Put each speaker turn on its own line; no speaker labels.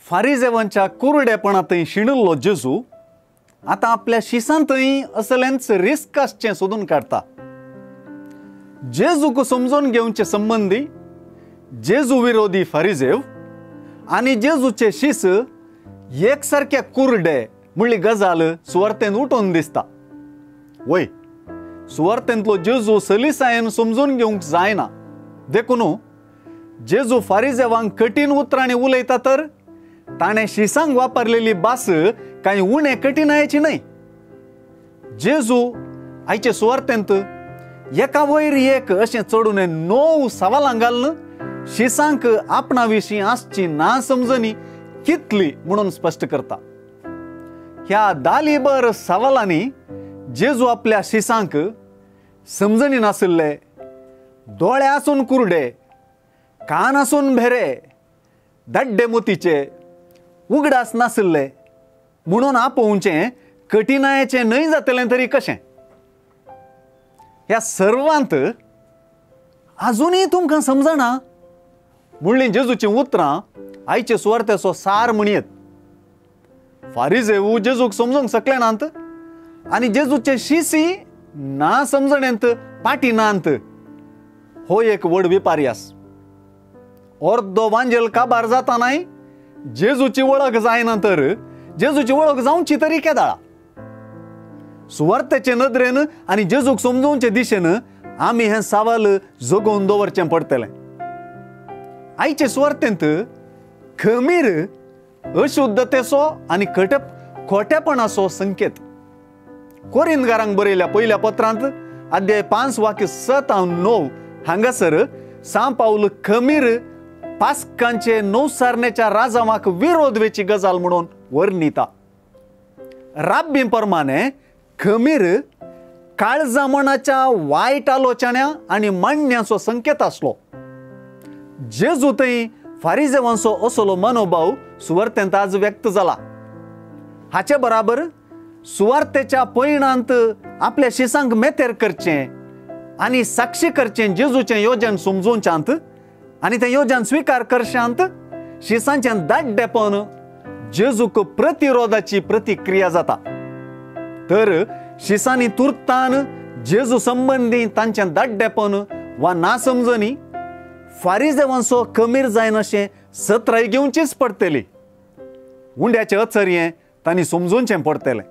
फारिजेवांच्या कुरडेपणांतय शिणिल्लो जेजू आतां आपल्या शिसांतय असलेंच रिस्क आसचें सोदून काडटा. जेजूक समजून घेवचे संबंदी जेजू विरोधी फारिजेव आनी जेजूचे शीस एकसारके कुरडे म्हणली गजाल सुवार्तेन उठून दिसता. वय, सुवार्तेंतलो जेजू सलिसायेन समजून घेवंक जायना, देखून जेजू फारिजेवांक कठीण उतरांनी उलयता तर ताणें शिसांक वापरलेली भास कांय उणे कठीणायेची न्हय. जेजू आयचे सुवार्तेंत एका वयर एक अशें चडून 9 सवालां घालून शिसांक आपणा विशीं आसची ना समजणी कितली म्हणून स्पश्ट करता. ह्या दालीबर सवालांनी जेजू आपल्या शिसांक समजणी नाशिल्ले, दोळे आसून कुरडे, कान आसून भेरे, दाड्डे मोतीचे, उगडास नाशिल्ले म्हणून आपोवचें कठिणायेचें न्हय जातलें तरी कशें? ह्या सर्वांत आजुनूय तुमकां समजना म्हणलीं जेजूचीं उतरां आयचे सुवार्तेचो सार म्हणयेत. फारिजेव जेजूक समजूंक शकले नात आनी जेजूचे शिसी ना समजणेंत पाटी नात. हो एक व्हड विपार्यास. अर्दो वांजेल काबार जाता नाय जेजूची वळख जायना तर जेजूची वळख जावची तरी केदाळा. सुवार्तेचे नदरेन आनी जेजूक समजोवचे दिशेन आमी हें सवाल जगोवन दवरचें पडटलें. आयचे सुवार्तेंत खमीर अशुद्धतेचो आनी खोटेपणाचो संकेत. कोरिंदगारांक बरयल्या पयल्या पत्रांत अध्याय 5 वाक्य 7 आनी 9 हांगासर सां पावल खमीर पास्कांचे नवसारणेच्या राजावाक विरोध वेची गजाल म्हणून वर्णिता. राब्बी प्रमाणे खमीर काळजा मनाच्या वायट आलोचण्या आनी मांडण्याचो संकेत आसलो. जेजू थंय फारिजेवांचो असलो मनोभाव सुवार्तेंत आज व्यक्त जाला. हाचे बराबर सुवार्तेच्या पयणांत आपल्या शिसांक मेतेर करचें आनी साक्षी करचें जेजूचें योजन समजोवच्यांत आनी तें योजन स्विकार करशांत शिसांचें दाड्डेपण जेजूक प्रतिरोधाची प्रतिक्रिया जाता. तर शिसांनी तुर्तान जेजू संबंदी तांचें दाड्डेपण वा नासमजणी फारिजेवांचो कमीर जायनाशें सत्राय घेवचीच पडटली. उंड्याचें अचर्यें तांणी समजूनचें पडटलें.